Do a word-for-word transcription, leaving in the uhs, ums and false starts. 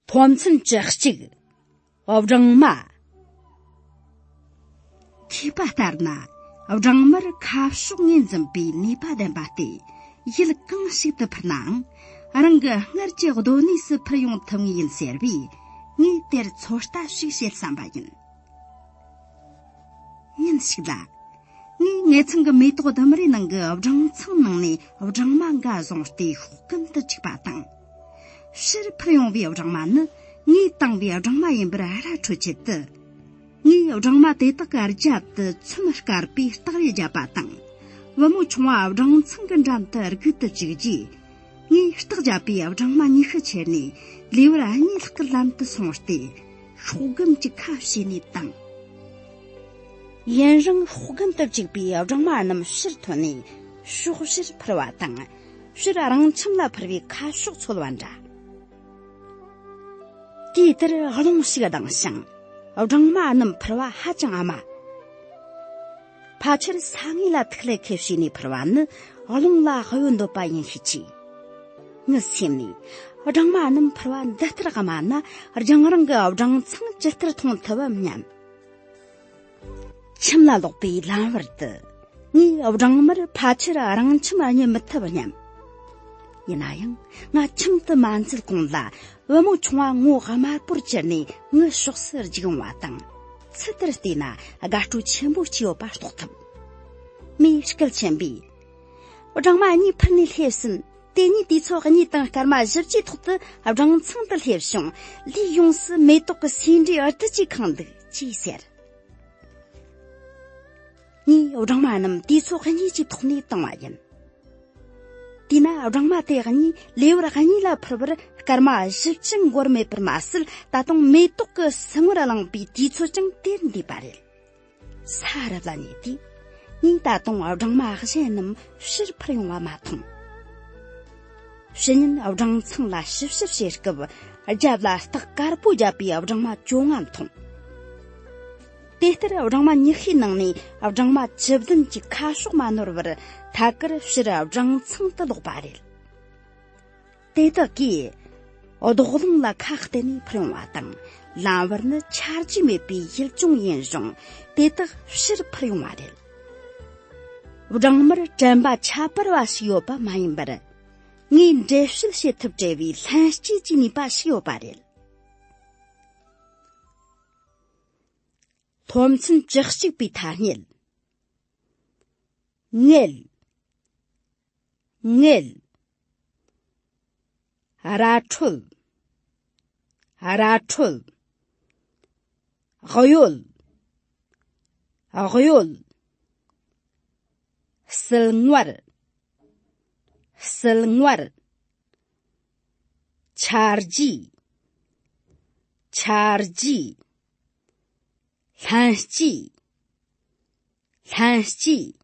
ཐོབ་ཚན་བཅུ་གཅིག་སྦྲང་མ། མཁས་པ་ལྟར་ན། སྦྲང་མར་ཁ་ཕྱོགས་ངོས་འཛིན་པའི་ནུས་པ་ལྡན་པ་སྟེ། ཡུལ་གང་ཞིག་ཏུ་འཕུར་ནའང་། རང་གི་སྔར་གྱི་སྡོད་གནས་སུ་འཕུར་ཡོང་ཐུབ་ངེས་ཡིན་ཟེར་བས། ངས་དེར་ཚོད་ལྟ་ཞིག་བྱེད་བསམ་པ་ཡིན། ཉིན་ཞིག་ལ། ངས་ངེད་ཚང་གི་མེ་ཏོག་ལྡུམ་རའི་ནང་གི་སྦྲང་ཚང་ནང་ནས་སྦྲང་མ་འགའ་བཟུང་སྟེ་ཤོག་སྒམ་དུ་བཅུག་པ་དང་། ཕྱིར་འཕུར་ཡོང་བའི་སྦྲང་མ་ནི་ངས་བཏང་བའི་སྦྲང་མ་ཡིན་པར་ར་འཕྲོད་ཆེད་དུ། ངས་སྦྲང་མ་དེ་དག་གི་རྒྱབ་ཏུ་ཚོམ་དཀར་པོའི་སྟེགས་རེ་བརྒྱབ་པ་དང་། བུ་མོ་ཆུང་བ་སྦྲང་ཚང་གི་འགྲམ་དུ་སྒུག་ཏུ་བཅུག་རྗེས། ངས་སྟེགས་བརྒྱབ་པའི་སྦྲང་མ་ཉི་ཤུ་ཁྱེར་ནས་ལེའུ་ར་གཉིས་ལྷག་གི་ལམ་དུ་སོང་སྟེ། ཤོག་སྒམ་གྱི་ཁ་ཕྱེ་ནས་བཏང་། ཡུན་རིང་ཤོག་སྒམ་དུ་བཅུག་པའི་སྦྲང་མ་རྣམས་ཕྱིར་ཐོན་ནས་ཕྱོགས་བཞིར་འཕུར་བ་དང་། ཕྱིར་རང་ཁྱིམ་ལ་འཕུར་བའི་ཁ་ཕྱོགས་འཚོལ་བ་འདྲ། དུས་དེར་རླུང་ཞིག་ལྡང་ཞིང་། སྦྲང་མ་རྣམས་འཕུར་བ་ཧ་ཅང་དམའ། ཕལ་ཆེར་ས་ངོས་ལ་ཐིག་ལེ་ཁ་ཕྱེ་ནས་འཕུར་བ་ནི་རླུང་ལ་གཡོལ་འདོད་པ་ཡིན་ཤས་ཆེ། ངའི་སེམས་ནས། སྦྲང་མ་རྣམས་འཕུར་བ་འདི་ལྟར་དམའ་ན། རྒྱང་རིང་གི་སྦྲང་ཚང་ཇི་ལྟར་མཐོང་ཐུབ་བམ་སྙམ། ཁྱིམ་ལ་ལོག་པའི་ལམ་བར་དུ། ངས་སྦྲང་མར་ཕལ་ཆེར་རང་ཁྱིམ་རྙེད་མི་ཐུབ་སྙམ། ཡིན་ན་ཡང་། ང་ཁྱིམ་དུ་མ་འཛུལ་གོང་ལ། བུ་མོ་ཆུང་བ་ངོ་དམར་པོར་གྱུར་ནས་ངའི་ཕྱོགས་སུ་རྒྱུག་འོང་བ་དང་། ཚུལ་དེར་བལྟས་ན་དགའ་སྤྲོ་ཆེན་པོ་སྐྱེ་ཡོད་པ་རྟོགས་ཐུབ། མོས་སྐད་ཆེན་པོས། སྦྲང་མ་གཉིས་འཕུར་ནས་སླེབས་ཟིན། དེ་ནས་དུས་ཚོད་གཉིས་དང་སྐར་མ་བཞི་བཅུའི་ཐོག་ཏུ་སྦྲང་ཚང་དུ་སླེབས་བྱུང་། ལུས་ཡོངས་སུ་མེ་ཏོག་གི་ཟེའུ་འབྲུའི་འུར་སྒྲ་གིས་ཁེངས་འདུག་ཅེས་ཟེར། ངས་སྦྲང་མ་རྣམས་དུས་ཚོད་གཉིས་ཀྱི་ཐོག་ནས་བཏང་བ་ཡིན། དེས་ན་སྦྲང་མ་དེ་གཉིས་ལེའུ་གཉིས་ལ་འཕུར་བར་སྐར་མ་བཞི་བཅུ་འགོར་མེད་པར་མ་ཟད། ད་དུང་མེ་ཏོག་གི་སིལ་མོར་བླངས་པའི་དུས་ཚོད་ཀྱང་དེར་འདས་པ་རེད། ས་རུབ་ལ་ཉེ་དུས། ངས་ད་དུང་སྦྲང་མ་གཞན་རྣམས་ཕྱིར་འཕུར་ཡོང་བ་མ་མཐོང་། ཕྱི་ཉིན་སྦྲང་ཚང་ལ་ཞིབ་ཞིབ་བྱེད་སྐབས། རྒྱབ་ལ་སྟེགས་དཀར་པོ་བརྒྱབ་པའི་སྦྲང་མ་བཅོ་ལྔ་མཐོང་། དེ་ལྟར་སྦྲང་མ་ཉི་ཤུའི་ནང་ནས་སྦྲང་མ་བཅུ་བདུན་གྱིས་ཁ་ཕྱོགས་མ་ནོར་བར་ཐད་ཀར་ཕྱིར་སྦྲང་ཚང་དུ་ལོག་པ་རེད། དེ་དག་གིས་རྡོག་རློང་ལ་ཁ་གཏད་ནས་འཕུར་ཡོང་བ་དང་། ལམ་བར་ནི་ཆ་རྒྱུས་མེད་པའི་ཡུལ་ལྗོངས་ཡིན་རུང་། དེ་དག་ཕྱིར་འཕུར་ཡོང་བ་རེད། སྦྲང་མར་དྲན་པ་ཁྱད་པར་བ་ཞིག་ཡོད་པ་མ་ཡིན་པར། ངས་འགྲེལ་བཤད་བྱེད་ཐབས་བྲལ་བའི་ལྷན་སྐྱེས་ཀྱི་ནུས་པ་ཞིག་ཡོད་པ་རེད། སློབ་ཚན་བཅུ་གཅིག་པའི་ཐ་སྙད། ངལ། ངལ། ར་འཕྲོད། ར་འཕྲོད། གཡོལ། གཡོལ། སིལ་ངར། སིལ་ངར། ཆ་རྒྱུས། ཆ་རྒྱུས། ལྷན་སྐྱེས། ལྷན་སྐྱེས།